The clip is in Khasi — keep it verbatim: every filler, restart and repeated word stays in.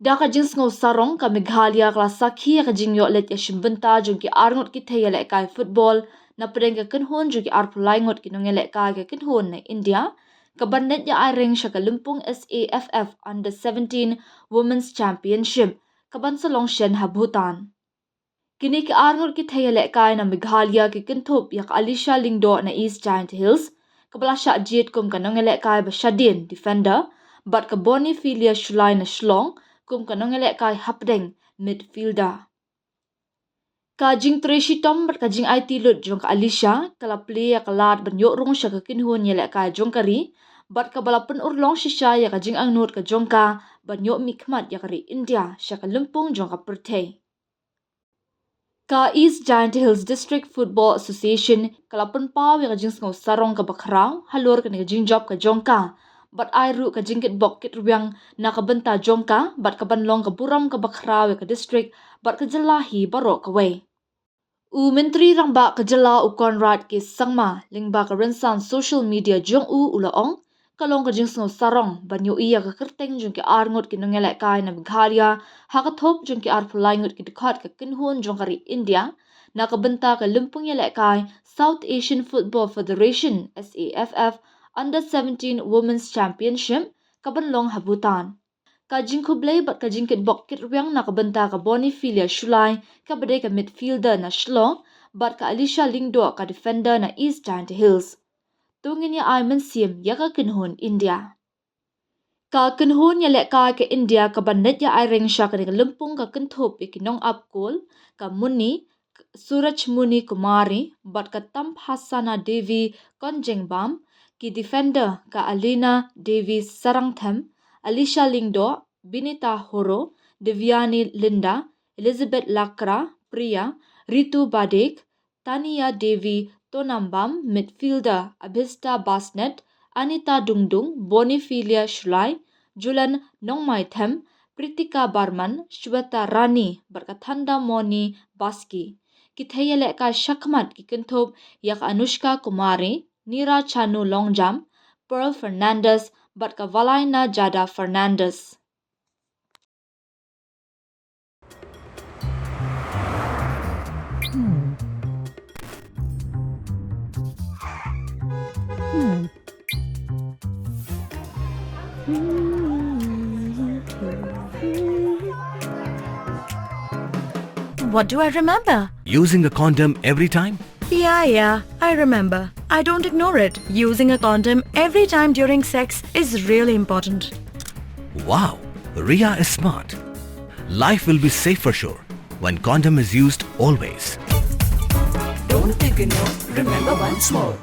Da ka jingsngew sarong, ka Meghalaya ka la sakhi ïa ka jingïoh leit ïashim bynta jong ki arngut ki thei ïalehkai football napdeng ka kynhun jong ki arphew lai ngut ki nongïalehkai ka kynhun na India, kaban leit ïa aireng sha ka lympung S A F F Under seventeen Women's Championship, kaban sa long shen ha Bhutan. Kine ki arngut ki thei ïalehkai na Meghalaya ki kynthup ïa ka Alisha Lyngdoh na East Jaintia Hills, kaba la shah jied kum ka nongïalehkai ba shadien, defender, bad ka Bonnie Phylia Shullai na Shillong kum ka nongïalehkai hapdeng, midfielder. Ka jingtrei shitom bad ka jingaiti lut jong ka Alisha ka la plie ïa ka lad ban ïoh rung sha ka kynhun ïalehkai jong ka ri, bad kaba la pynurlong shisha ïa ka jingangnud ka jong ka ban ïoh mihkhmat ïa ka ri India sha ka lympung jong ka pyrthei. Ka East Jaintia Hills District Football Association ka la pynpaw ïa ka jingsngew sarong kaba khraw halor kane ka jingjop ka jong ka, bad ai ruh ka jingkitbok kitrwiang na ka bynta jong ka, bad kaban long ka burom kaba khraw ïa ka district bad ka jylla hi baroh kawei. U Myntri Rangbah ka jylla u Conrad K Sangma, lyngba ka rynsan social media jong u, u la ong, ka long ka jingsngew sarong ban ïohi ïa ka kyrteng jong ki arngut ki nongïalehkai na Meghalaya ha ka thup jong ki arphew lai ngut ki dkhot ka kynhun jong ka ri India na ka bynta ka lympung ïalehkai South Asian Football Federation, S A F F, Under seventeen Women's Championship, kaban long ha Bhutan. Ka jingkhublei bad ka jingkitbok kitrwiang na ka bynta ka Bonnie Phylia Shullai, kaba dei ka midfielder na Shillong, bad ka Alisha Lyngdoh, ka defender na East Jaintia Hills. To ngin ïa ai mynsiem ïa ka kynhun India. Ka kynhun ïalehkai ka India kaban leit ïa aireng sha kane ka lympung ka kynthup ïa ki nongap kol, ka Muni Surajmuni Kumari bad ka Tamphasana Devi Konjengbam, ki defender ka Alina Devi Sarangthem, Alisha Lyngdoh, Binita Horo, Devyani Linda, Elizabeth Lakra, Priya, Ritu Badek, Tania Devi Tonambam, midfielder Abhista Basnet, Anita Dungdung, Bonnie Phylia Shullai, Julan Nongmaithem, Pritika Barman, Shweta Rani, bad ka Thanda Moni Baski. Ki thei ïalehkai shakhmat ki kynthup ïa ka Anushka Kumari, Nira Chanu Longjam, Pearl Fernandez, bad ka Valaina Jada Fernandez. What do I remember? Using a condom every time? Yeah, yeah, I remember. I don't ignore it. Using a condom every time during sex is really important. Wow, Ria is smart. Life will be safe for sure when condom is used always. Don't ignore, remember once more.